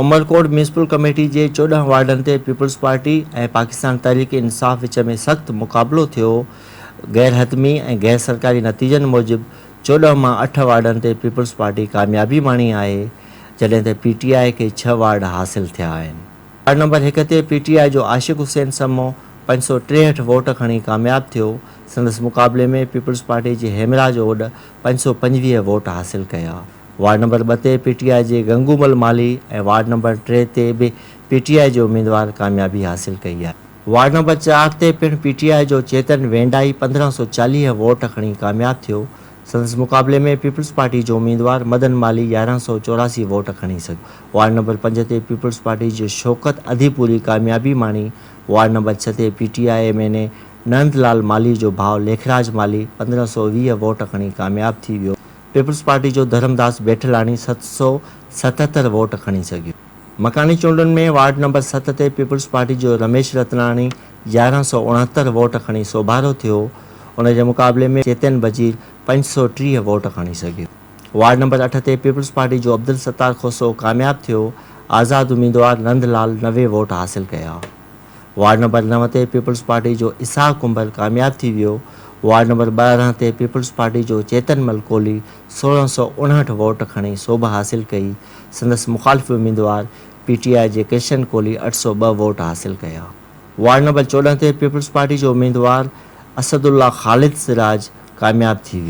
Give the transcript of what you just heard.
Umerkot municipal committee جي 14 وارڊن تي پيپلز پارٽي ۽ پاڪستان تحريڪ انصاف وچ ۾ سخت مقابلو ٿيو. غير حتمي ۽ غير سرڪاري نتيجن موجب 14 مان اٺ وارڊن تي پيپلز پارٽي ڪاميابي ماڻي آهي، جڏهن ته پي ٽي آء کي ڇهه وارڊ حاصل ٿيا آهن. وارڊ نمبر هڪ تي پي ٽي آء جو عاشق حسين سمو 563 ووٽ کڻي ڪامياب ٿيو، سندس مقابلي ۾ پيپلز پارٽي جي هيمراج اوڏ 525 ووٽ حاصل ڪيا. وارڊ نمبر ٻه تي پي ٽي آء جي گنگو مل مالهي ۽ وارڊ نمبر ٽي تي به پي ٽي آء جي اميدوار ڪاميابي حاصل ڪئي آهي. وارڊ نمبر چار تي پڻ پي ٽي آء جو چيتن وينڊائي 1540 ووٽ کڻي ڪامياب ٿيو، سندس مقابلي ۾ پيپلز پارٽي جو اميدوار مدن مالهي 1184 ووٽ کڻي سگهيو. وارڊ نمبر پنج تي پيپلز پارٽي جو شوڪت اڌيپوري ڪاميابي ماڻي، وارڊ نمبر ڇهه تي P T I M N A Nand Lal Malhi جو ڀاء ليکراج مالهي 1520 ووٽ کڻي ڪامياب ٿي ويو. پيپلز پارٽي جو ڌرمداس بيٺلاڻي 777 ووٽ کڻي سگهيو. مڪاني چونڊن ۾ وارڊ نمبر ست تي پيپلز پارٽي جو رميش رتناڻي 1169 ووٽ کڻي سوڀارو ٿيو، ان جي مقابلي ۾ چيتن بجير 530 ووٽ کڻي سگهيو. وارڊ نمبر اٺ تي پيپلز پارٽي جو عبدالستار کوسو ڪامياب ٿيو، آزاد اميدوار نند لال 90 ووٽ حاصل ڪيا. وارڊ نمبر نو تي پيپلز پارٽي جو اسحاق ڪنڀر ڪامياب ٿي ويو، وارڊ نمبر 12 تي پيپلز پارٽي جو چيتن مل ڪولهي 1659 ووٽ کڻي سوڀ حاصل ڪئي، سندس مخالف اميدوار پي ٽي آء جي ڪرشن ڪولهي 802 ووٽ حاصل ڪيا. وارڊ نمبر 14 تي پيپلز پارٽي جو اميدوار اسدالله خالد سراج ڪامياب ٿي ويو.